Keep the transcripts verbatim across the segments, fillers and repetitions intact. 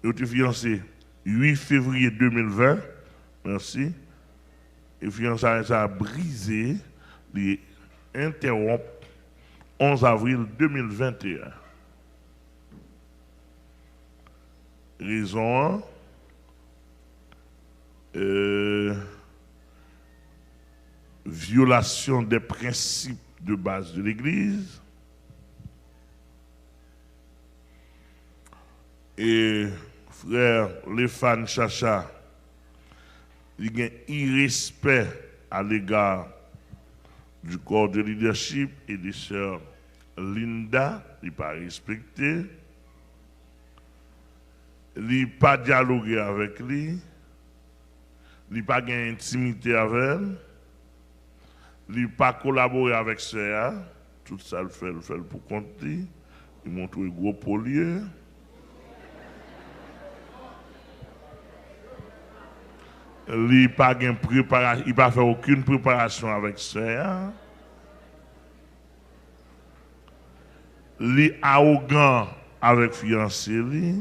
Yo te fiyanse uit fevriye de mil ven. Mèsi. E fiyansay sa a brize, li entèwonp onz avril de mil venteyen. Rezon an, euh, vyolasyon dè prensip de baz de legliz. E frè Lefan Chacha, li gen irespè alega du corps de leadership e de sè Linda, li pa respekte. Li pa dyaloge avèk li. Li pa gen entimite avè l. Li pa kolabore avèk sè a. Tout sa l fè, l fè l pou kont li. Li montre gwo po l ye. Li pa gen prepara-, li pa fè okenn preparasyon avèk sè a. Li awogan avèk fiyanse li.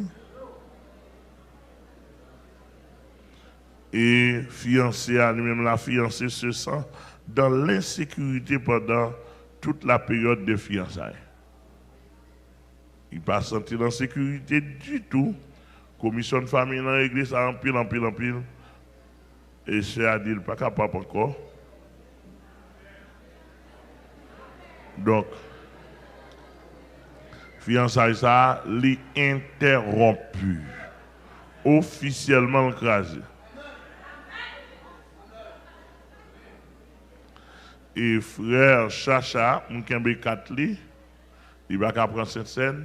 E fiyanse a, li menm la, fiyanse se san dan lensekirite pandan tout la peryòd de fiyansay. Li pa santi l an sekirite ditou. Komisyon fanmi nan regle sa anpil, anpil, anpil. E sè a di l pa kapab ankò. Donk, fiyansay sa a, li entèwonpi. Ofisyèlman, l kraze. E frè Chacha, m kenbe kat li, li pa ka pran Sentsèn,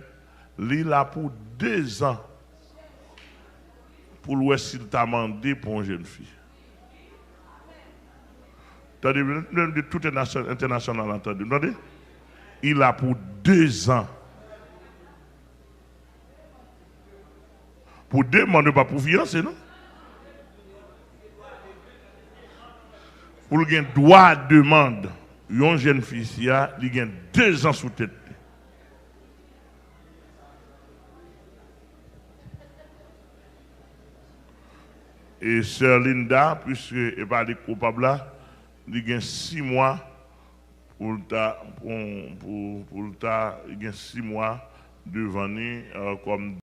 li la pou dezan pou l wè si l ta mande pou yon jèn fi. Tande, menm de tout entènasyonal la, tande, tande. Li la pou dezan. Pou demann, pa pou fiyanse, non. Pou l gen dwa demann yon jèn fi isi a, li gen dezan sou tèt li. E sè Linda, piske e pa li k koupab la, li gen sis mwa pou l ta, pou, pou, pou l ta, li gen sis mwa devan li, euh, kòm